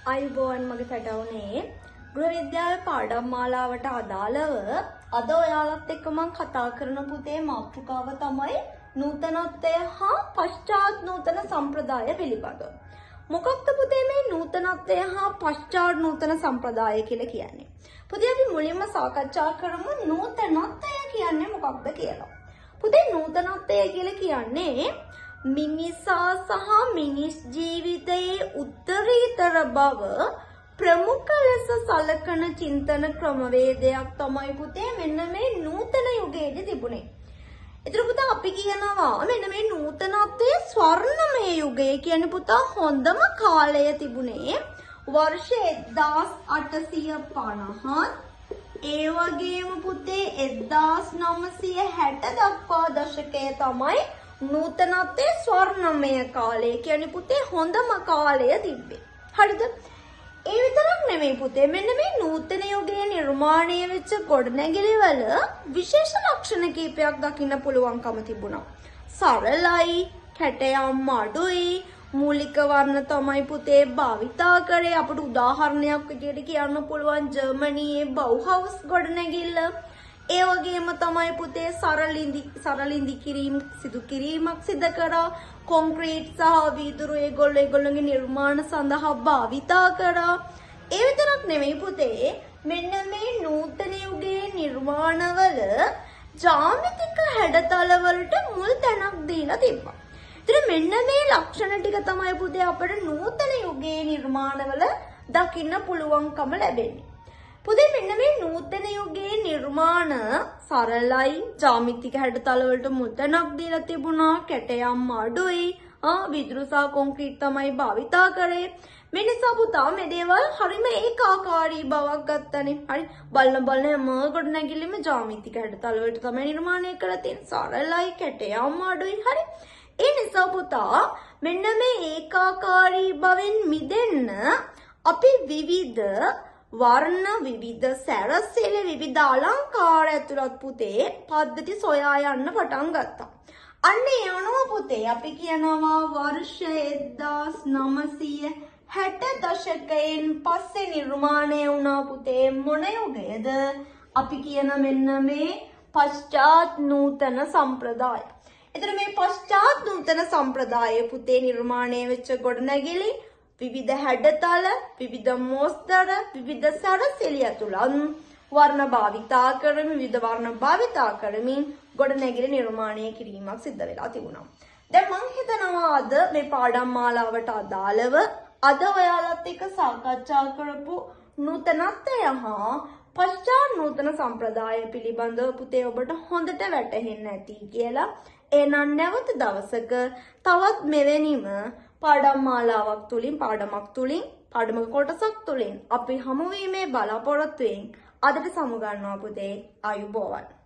ආයුබෝවන් මගේ පැටවුනේ. ගෘහ විද්‍යාවේ පාඩම් මාලාවට අදාළව අද ඔයාලත් එක්ක මං කතා කරන පුතේ මාතෘකාව තමයි නූතනත්වය හා පශ්චාත් නූතන සම්ප්‍රදාය පිළිබඳව. මොකක්ද පුතේ මේ නූතනත්වය හා පශ්චාත් නූතන සම්ප්‍රදාය කියලා කියන්නේ? පුතේ අපි මුලින්ම සාකච්ඡා කරමු නූතනත්වය කියන්නේ මොකක්ද කියලා. පුතේ නූතනත්වය කියලා කියන්නේ මිනිසා සහ මිනිස් ජීවිතයේ උත්තරීතර බව ප්‍රමුඛ ලෙස සලකන චින්තන ක්‍රමවේදයක් තමයි පුතේ මෙන්න මේ නූතන යුගයේදී තිබුණේ. ඒතර පුතා අපි කියනවා මෙන්න මේ නූතනත්වයේ ස්වර්ණමය යුගය කියන්නේ පුතා හොඳම කාලය තිබුණේ වර්ෂ 1850 ඒ වගේම පුතේ 1960 දක්වා දශකය තමයි නූතනත්වයේ ස්වර්ණමය කාලය කියන්නේ පුතේ හොඳම කාලය තිබ්බේ. හරිද? ඒ විතරක් නෙමෙයි පුතේ, මෙන්න මේ නූතන යුගයේ නිර්මාණය වෙච්ච ගොඩනැගිලි වල විශේෂ ලක්ෂණ කීපයක් දකින්න පුළුවන්කම තිබුණා. සරලයි, කැටයම් අඩුයි, මූලික වර්ණ තමයි පුතේ භාවිතා කරේ. අපිට උදාහරණයක් විදියට කියන්න පුළුවන් ජර්මනියේ බව්හවුස් ගොඩනැගිල්ල. ඒ වගේම තමයි පුතේ සරලින්දි කිරීම සිදු කිරීමක් සිදු කරා. කොන්ක්‍රීට් සහ වීදුරු ඒගොල්ලෝගේ නිර්මාණ සඳහා භාවිතා කරා. ඒ විතරක් නෙමෙයි පුතේ, මෙන්න මේ නූතන යුගයේ නිර්මාණවල ජාමිතික හැඩතල වලට මුල් තැනක් දීලා තිබ්බා. ඉතින් මෙන්න මේ ලක්ෂණ ටික තමයි පුතේ අපිට නූතන යුගයේ නිර්මාණවල දකින්න පුළුවන්කම ලැබෙන්නේ. පුතේ මෙන්න මේ නූතන යුගයේ නිර්මාණ සරලයි, ජාමිතික හැඩතල වලට මුල් තැනක් දීලා තිබුණා, කැටයම් අඩුයි, විදුරු සහ කොන්ක්‍රීට් තමයි භාවිතා කරේ. මේ නිසා පුතා මේ දේවල් හරිම ඒකාකාරී බවක් ගත්තනේ. හරි, බලන බලන හැම ගොඩනැගිල්ලෙම ජාමිතික හැඩතල වලට තමයි නිර්මාණය කරලා තියෙන්නේ. සරලයි, කැටයම් අඩුයි. හරි, ඒ නිසා පුතා මෙන්න මේ ඒකාකාරී බවෙන් මිදෙන්න අපි විවිධ වර්ණ, විවිධ සැරසිලි, විවිධ අලංකාර ඇතුළත් පුතේ පද්ධති සොයා යන්න පටන් ගත්තා. අන්න ඒ අනුව පුතේ අපි කියනවා වර්ෂ 1960 දශකයෙන් පස්සේ නිර්මාණය වුණා පුතේ මොන යුගයද? අපි කියන මෙන්න මේ පශ්චාත් නූතන සම්ප්‍රදාය. එතන මේ පශ්චාත් නූතන සම්ප්‍රදාය පුතේ නිර්මාණය වෙච්ච ගොඩනැගිලි විවිධ හැඩතල, විවිධ මොස්තර, විවිධ සැරසිලි ඇතුළත් වර්ණ භාවිතා කරමින්, විවිධ වර්ණ භාවිතා කරමින් ගොඩනැගිලි නිර්මාණය කිරීමක් සිද්ධ වෙලා තිබුණා. දැන් මං හිතනවා අද මේ පාඩම් මාලාවට අදාළව අද ඔයාලත් එක්ක සාකච්ඡා කරපු නූතනත්වය හා පශ්චාත් නූතන සම්ප්‍රදාය පිළිබඳව පුතේ ඔබට හොඳට වැටහෙන්න ඇති කියලා. එහෙනම් නැවත දවසක තවත් මෙවැනිම පාඩම් මාලාවක් තුලින්, පාඩමක් තුලින්, පාඩමක කොටසක් තුලින් අපි හමු වීමේ බලාපොරොත්තුවෙන් අදට සමුගන්නවා පුතේ. ආයුබෝවන්.